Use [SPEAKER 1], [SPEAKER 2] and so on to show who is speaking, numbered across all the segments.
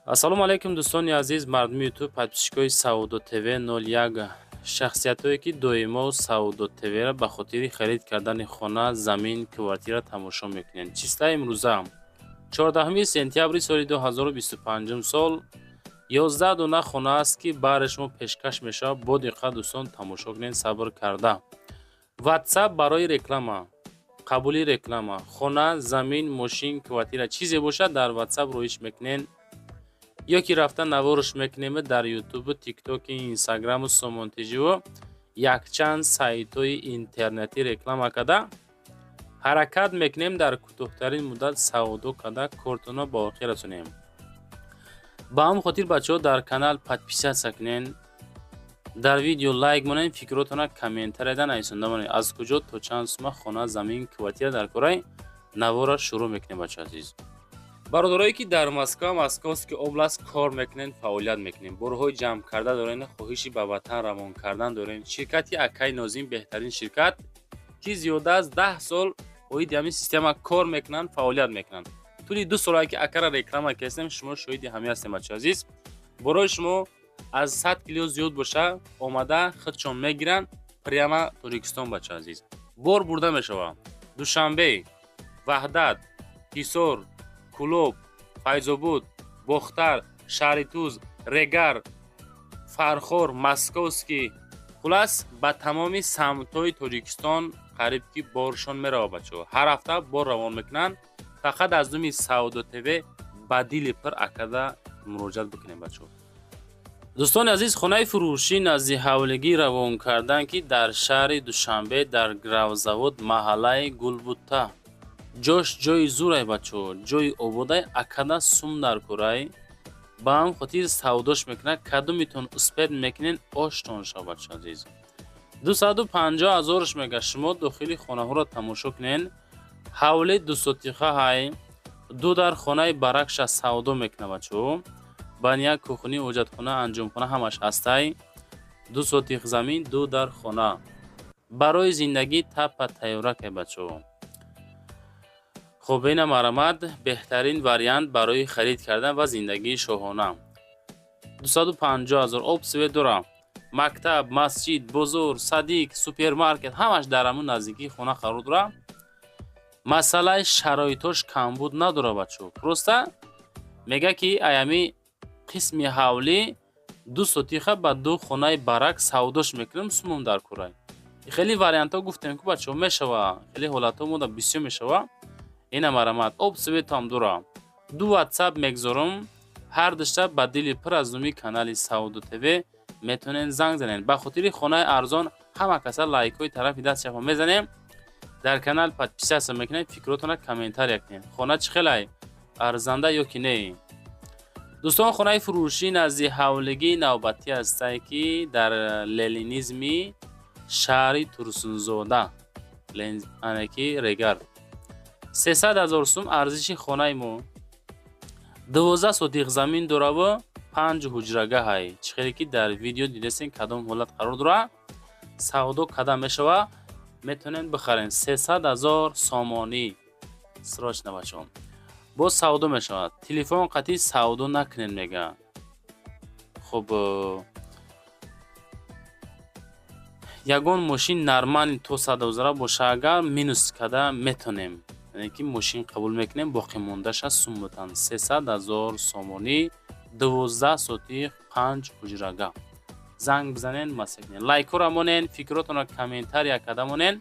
[SPEAKER 1] Ассалому алайкум, дӯстони азиз, мардуми Ютуб, подписчикои Савдо ТВ 01, шахсиятҳое, ки доимо Савдо ТВро ба хотири харид кардани хона, замин, квартира тамошо мекунед. Числаи имрӯза 14 сентябри соли 2025 сол. 11 дона хона аст, ки баҳри шумо пешкаш мешавад. Бо диққат, дӯстон, тамошо кунед, сабр карда. Ватсап барои реклама, қабули реклама, хона, замин, мошин, квартира, чизе бошад, дар Ватсап роиш мекунед ё ки рафта наворш мекунем дар Ютубу, Тиктоки, Инстаграму, Сомонтиживу якчанд сайтҳои интернетӣ реклама карда, ҳаракат мекунем дар кӯтоҳтарин муддат савдо карда, кортонро ба охир расонем. Ба ҳамн хотир, бачаҳо, дар канал подписаться кунед, дар видео лайк монед, фикротонро комментарияда нависонда монед, аз куҷо то чанд сума хона, замин, квартира дар кораи. Навора шурӯъ мекунем, бачаҳо азиз. Бародарое, ки дар Москва, Московский область кор мекунед, фаъолият мекунед, борҳои ҷамъ карда доред, хоҳиши ба ватан равон кардан доред, ширкати акаи Нозим беҳтарин ширкат, ки зиёда аз 10 сол оиди ҳамин система кор мекунанд, фаъолият мекунанд. Тӯли 2 солае, ки акара реклама кардем, шумо шоҳиди ҳамин ҳастем. Бачаҳо азиз, борои шумо аз 100 кило зиёд боша, омада худшон мегиранд прямо Тоҷикистон. Бачаҳо азиз, бор бурда мешавад Душанбе, Ваҳдат, Ҳисор, Кӯлоб, Файзобод, Бохтар, Шаҳритуз, Регар, Фархор, Московский, хулас, ба тамоми самтҳои Тоҷикистон қариб ки боршон меравад. Бачаҳо, ҳар ҳафта бор равон мекунанд. Фақат аз номи Савдо ТВ ба дили пир акада муроҷиат бикунем. Бачаҳо, дӯстони азиз, хонаи фурӯшӣ назди ҳавлигӣ равон кардан, ки дар шаҳри Душанбе, дар Гравзавод, маҳаллаи Гулбутта. Ҷош ҷои зурай, бачаҳо, ҷои ободай. Акада сум дар курай, ба ҳам хотир савдош мекунад. Кадомитон успеть мекунед, оштон шав. Бачаҳо азиз, 250 ҳазорш мега. Шумо дохили хонаҳоро тамошо кунед. Ҳавли дусотиха ҳай, ду дар хонаи баракша савдо мекунад, бачаҳо. Баня, кухни, ҳоҷатхона, анҷомхона ҳамаш ҳастай. 2 сотих замин, ду дар хона, барои зиндагӣ таппа тайёракай, бачаҳо. Хуб, ина марамад, беҳтарин вариант барои харид кардан ва зиндагии шоҳона. 250 ҳазор. Об, свет дора, мактаб, масҷид, бозор, садик, супермаркет ҳамаш дар ҳамун наздикии хона қарор дора. Масъалаи шароитош камбуд надора, бачаҳо. Просто мега, ки аями қисми ҳавлӣ 2 сотиха ба ду хонаи барак савдош мекунам, сумум дар курай. Хеле вариантҳо гуфтем, ку, бачаҳо, мешава. Хеле ҳолатҳо мода бисёр мешава. Ина марамад, об, светам дура. Ду Ватсап мегзорам, ҳар душта ба дили пир аз номи канали Савдо ТВ метавонед занг занед. Ба хотири хонаи арзон ҳама каса лайкҳои тарафи даст чапа мезанем, дар канал подписаться мекунед, фикротонро комментария кунед. Хона чӣ хелай, арзанда ё ки не? Дӯстон, хонаи фурӯшӣ назди ҳавлигии навбатӣ ҳастае, ки дар Ленинизми шаҳри Турсунзода, ки Регар. 300 000 сум арзиши хонаи мо. 12 сотих замин дораву панҷ ҳуҷрагаҳай. Чӣ хеле ки дар видео дидестен, кадом ҳолат қарор дора, савдо карда мешава, метавонед бихарен. 300 000 сомонӣ срочно, бачаҳо, боз савдо мешавад. Телефон қатъи савдо накунед, мега. Хуб, ягон мошин нормальный то 100 ҳазора боша, агар минус карда метонем, яъне ки мошин қабул мекунем, боқимондаша сум бутан. 300 000 сомонӣ, 12 сотих, панҷ ҳуҷрага. Занг бизанен, масъ кунед, лайкҳоро монен, фикротонро комментария карда монен.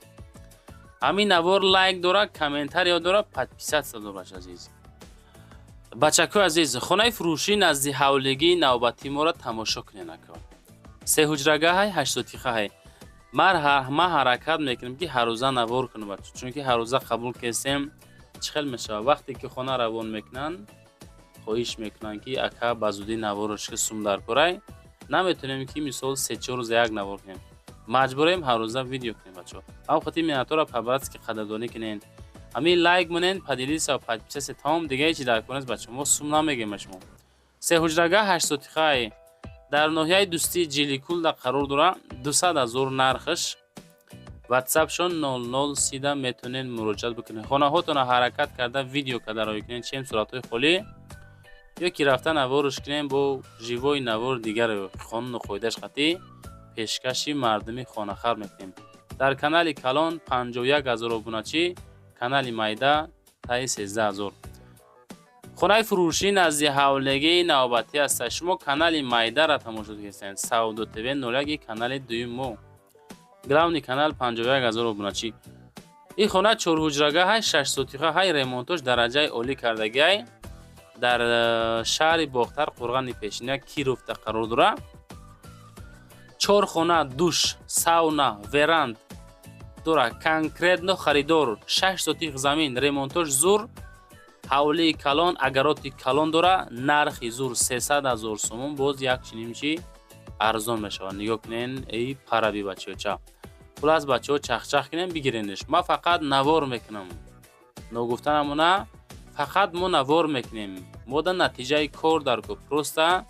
[SPEAKER 1] Ҳамин навор лайк дора, комментария дора, подписаться дора. Азиз, бачакҳои азиз, хонаи фурӯшӣ назди ҳавлигии навбатии моро тамошо кунед, ака. Се ҳуҷрагаҳай, ҳаштсотихаҳай. Ман ҳаракат мекунем, ки ҳаррӯза навор кунам, чунки ҳаррӯза қабул кестем, чӣ хел мешавад? Вақте ки хона равон мекунанд, хоҳиш мекунанд, ки ака, ба зудӣ навораш, ки сум дар курай. Наметонем, ки мисол 3-4 рӯза як навор кунем, маҷбурем ҳаррӯза видео кунем, бачаҳо. Ҳам хотир миннатдора, по-братски қадрдонӣ кунен, ҳамин лайк монен, поделиться, подписаться, тамом. Дига ҳечи дар кор нест, бачаҳо, мо сум намегем ба шумо. Се ҳуҷрага, ҳаштсотихай, дар ноҳияи Дӯстии Ҷиликулда қарор дора. 200 000 нархаш. Ватсапшон 00 30-да метавонед муроҷиат бикунед. Хонаҳотонро ҳаракат карда, видео карда роҳӣ кунед, чем суратҳои холӣ. Ё ки рафта наворш кунем, бо живой навор дигар қонуну қоидааш қатъӣ пешкаши мардуми хонахар мекунем. Дар канали калон 51 ҳазор обуначӣ, канали майда таи 13 ҳазор. Хонаи фурӯшӣ назди ҳавлегии навбатӣ аст. Шумо канали майдара тамошо кардед, Савдо ТВ 01, канали дуюм мо, главный канал 51 ҳазор обуначӣ. Ин хона чорҳуҷрага ҳай, 6 сотиха ҳай, ремонтош дараҷаи олӣ кардагиай. Дар шаҳри Бохтар, Қурғани Пешина, Кировда қарор дорад. Чор хона, душ, сауна, веранд дорад. Конкретно харидор, 6 сотих замин, ремонтош зур, ҳавлии калон, огороди калон дора. Нархи зур, 300 000 сомон, боз як чинимчи арзон мешавад. Нигоҳ кунен, эй параби бачаёча. Хулас, бачаҳо, чахчах кунем, бигиренеш. Ман фақат навор мекунам, ногуфта намона, фақат мо навор мекунем. Мода натиҷаи кор дар ку. Просто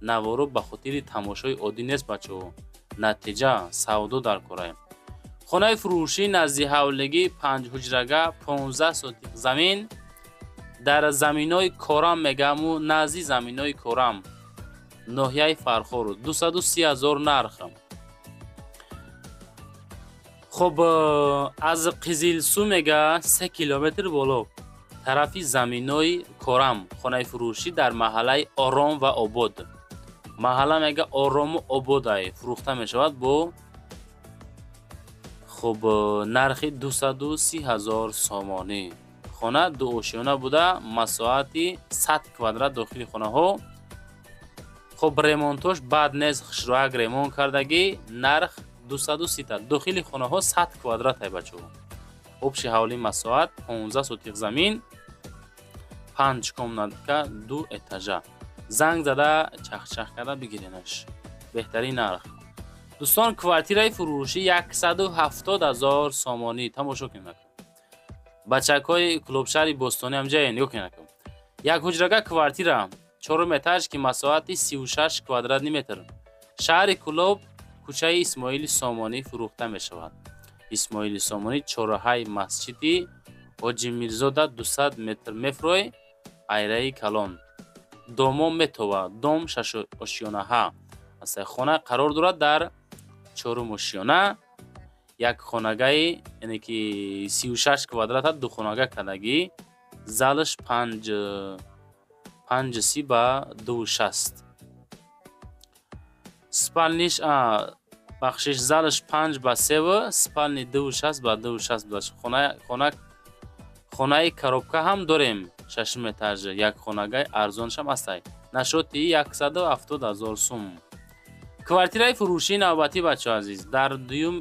[SPEAKER 1] наворо ба хотири тамошои оддӣ нест, бачаҳо, натиҷа, савдо дар кораем. Хонаи фурӯшӣ назди ҳавлигӣ, панҷҳуҷрага, 15 сотих замин, дар заминои Корам мегаму, назди заминои Корам, ноҳияи Фархор, 230 000 нарх. Хуб, аз Қизилсу мега 3 километр боло, тарафи заминои Корам. Хонаи фурӯшӣ дар маҳаллаи Ором ва Обод, маҳалла мега Орому Ободай, фурӯхта мешавад бо, хуб, нархи 230 000 сомонӣ. Хона дуошёна буда, масоҳати 100 квадрат дохили хонаҳо. Хуб, ремонтош бад нест, хушроак ремонт кардагӣ. Нарх 230-та, дохили хонаҳо 100 квадрат ай, бачаҳо. Общий ҳавлии масоҳат 15 сотих замин, панҷ комнатка, ду этажа. Занг зада, чахчах карда бигиренаш, беҳтарин нарх. Дӯстон, квартираи фурӯшӣ 170 000 сомонӣ. Тамошо кунед, бачакҳои клубшаҳри бостонӣ, ҳамҷае нигоҳ кунед. Як ҳуҷрага квартира, чорум этаж, ки масоҳати 36 квадратный метр, шаҳри Кӯлоб, кӯчаи Исмоили Сомонӣ фурӯхта мешавад. Исмоили Сомонӣ, чорраҳаи масҷиди Ҳоҷимирзода 200 метр мефурой, айраи калон домо метова, дом шашошёнаҳа. Хона қарор дорад дар чорум ошёна, як хонагаи, яъне ки 36 квадрата духонага кардагӣ. Залаш панҷ си ба 2,60, спальниш, бахшиш, залаш панҷ ба севу спальни 2,60 ба 2,60 будаш. Хонаи коробка ҳам дорем, шашум этажа, як хонагаи арзоншам ҳастай, нашоти 170 000 сум. Квартираи фурӯшии навбатӣ, бачаҳо азиз, дар дуюм,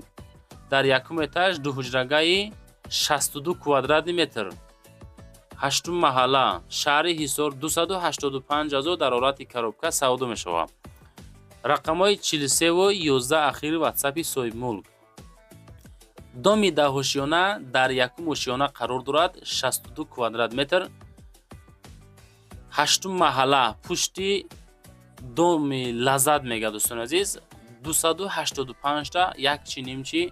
[SPEAKER 1] дар якум этаж, дуҳуҷрагаи 62 квадратный метр, ҳаштум маҳалла, шаҳри Ҳисор, 285 000 дар ҳолати коробка савдо мешавад. Рақамҳои 43 11 ахири ватсапи соҳибмулк. Доми даҳошёна дар якум ошёна қарор дорад, 62 квадрат метр, ҳаштум маҳалла, пушти доми Лаззат мега. Дӯстони азиз, 285-та як чи нимчи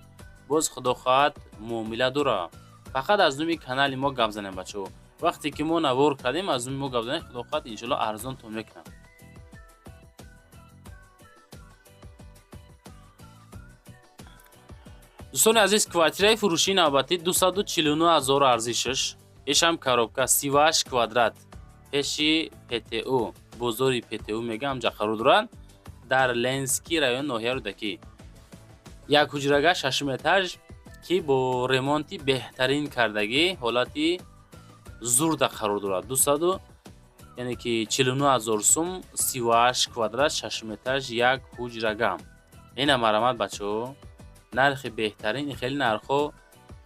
[SPEAKER 1] боз, худо хоҳад, муомила дора. Фақат аз номи канали мо гап занем, бачаҳо. Вақте ки мо навор кардем, аз номи мо гап занем, худо хоҳад, иншоалло, арзонтон мекунам. Дӯстони азиз, квартираи фурӯшии навбатӣ 249 ҳазор арзишаш. Ишам коробка, 38 квадрат, пеши ПТУ, бозори ПТУ мега, ҳамҷа қарор дорад, дар Ленский район, ноҳияи Рӯдакӣ. Як ҳуҷрага, шашум этаж, ки бо ремонти беҳтарин кардагӣ, ҳолати зурда қарор дорад. Дусаду, яъне ки 49 ҳазор сум, 38 квадрат, шашум этаж, як ҳуҷрага. Ина марамат, бачаҳо, нархи беҳтарин. Хеле нархҳо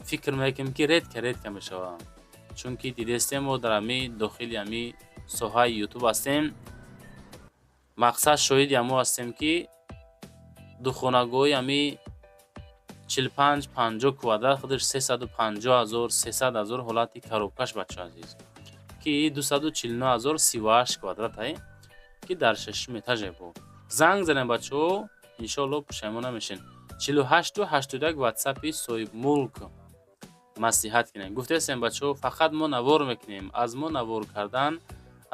[SPEAKER 1] фикр мекунем, ки редко редко мешаванд, чунки дидестем, мо дар ҳами дохили ҳами соҳаи Ютуб ҳастем, мақсад шоҳиди ҳамо ҳастем, ки духонагоҳи ҳами 45, 50 квадрат худаш 350 000, 300 000 ҳолати коробкаш, бачаҳо азиз, ки 249 000, 38 квадрат ай, ки дар шашум этаже буд. Занг занем, бачаҳо, иншоалло, пушаймон намешен. 48 81 ватсапи соҳибмулк, маслиҳат кунем. Гуфтаестем, бачаҳо, фақат мо навор мекунем, аз мо навор кардан.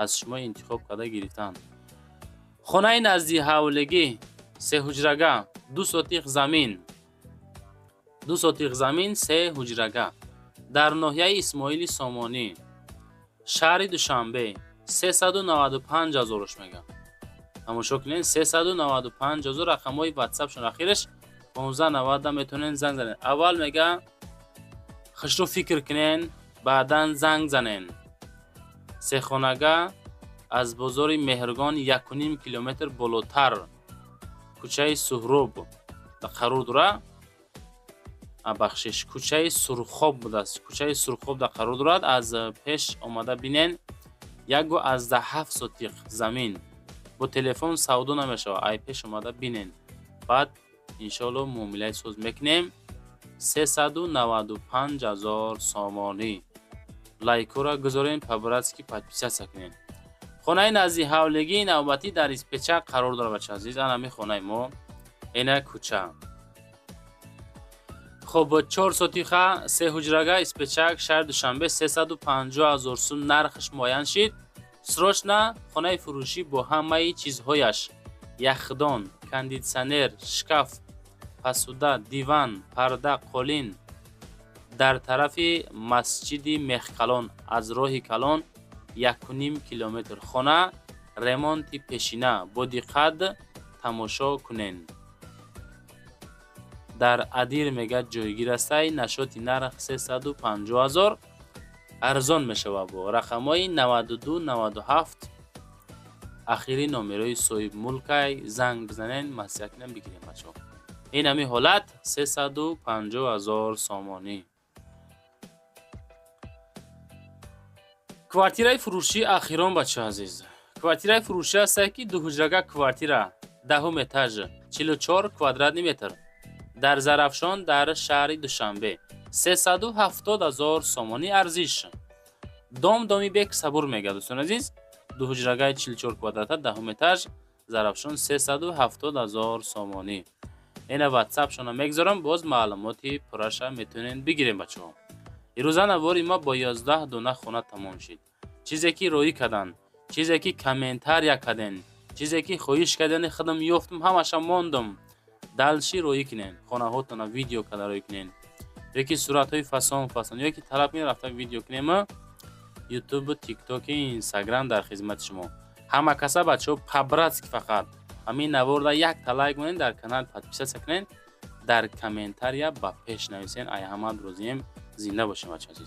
[SPEAKER 1] Аз шумо интихоб карда гирифтан. Хонаи назди ҳавлигӣ, сеҳуҷрага, 2 сотих замин, 2 сотих замин, се ҳуҷрага, дар ноҳияи Исмоили Сомонӣ, шаҳри Душанбе, 395 ҳазорш мегам. Тамошо кунед, 395 ҳазор. Рақамҳои ватсапшон ахираш 1590, метавонед занг занед. Аввал мега, хушрӯ фикр кунен, баъдан занг занен. Сехонага аз бозори Меҳргон 1,5 километр болотар, кӯчаи Суҳроб қарор дора. Бахшиш, кӯчаи Сурхоб будааст, кӯчаи Сурхоб да қарор дорад. Аз пеш омада бинен. 1,7 сотиқ замин. Бо телефон савдо намешавад, ай пеш омада бинен, баъд иншоалло муомилаи соз мекунем. 395 ҳазор сомонӣ. Лайкҳоро гузорен, по-братски подписаться кунед. Хонаи назди ҳавлигии навбатӣ дар Испечак қарор дорад, бача азиз. Анами хонаи мо, ина кӯча. Хоб, 4 сотиха, се ҳуҷрага, Испечак, шаҳри Душанбе, 350 ҳазор сум нархаш муайян шид. Срочно хонаи фурӯшӣ бо ҳамаи чизҳояш: яхдон, кондитсионер, шкаф, посуда, диван, парда, қолин. Дар тарафи масҷиди Мехкалон, аз роҳи калон 1,5 километр. Хона ремонти пешина, бо диққат тамошо кунед. Дар Адир мега ҷойгир астай. Нашоти нарх 350 ҳазор, арзон мешавад. Бо рақамҳои 92 97 ахири номерои соҳибмулкай, занг бизанен, маслиҳат кунем, бигирем, бачаҳо. Ин ҳами ҳолат, 350 ҳазор сомонӣ. Квартираи фурӯшии ахирон, бачаҳо азиз. Квартираи фурӯшӣ ҳастае, ки дуҳуҷрага квартира, 10-ум этаж, 44 квадратный метр, дар Зарафшон, дар шаҳри Душанбе, 370 ҳазор сомонӣ арзиш. Дом доми бек сабур мега, дӯстони азиз. Дуҳуҷрагаи 44 квадрата, 10-ум этаж, Зарафшон, 370 ҳазор сомонӣ. Ина ватсапшона мегузорам, боз маълумоти пурраша метавонед бигирем, бачаҳо. Ирӯза навори мо бо 11 дона хона тамом шид. Чизе ки роӣ карданд, чизе ки комментария карден, чизе ки хоҳиш кардани худам ёфтум, ҳамаша мондум. Дальше роӣ кунен, хонаҳотона видео карда роӣ кунен ёки суратҳои фасон фасон, ёки талаб кунен, рафта видео кунем. Ютубу, Тиктоки, Инстаграм дар хизмати шумо. Ҳама каса, бачаҳо, по-братски фақат ҳамин наворда якта лайк монед, дар канал подписаться кунед, дар комментария ба пеш нависен. Ай ҳамаат розием. Зинда бошем, бачаҳо азиз.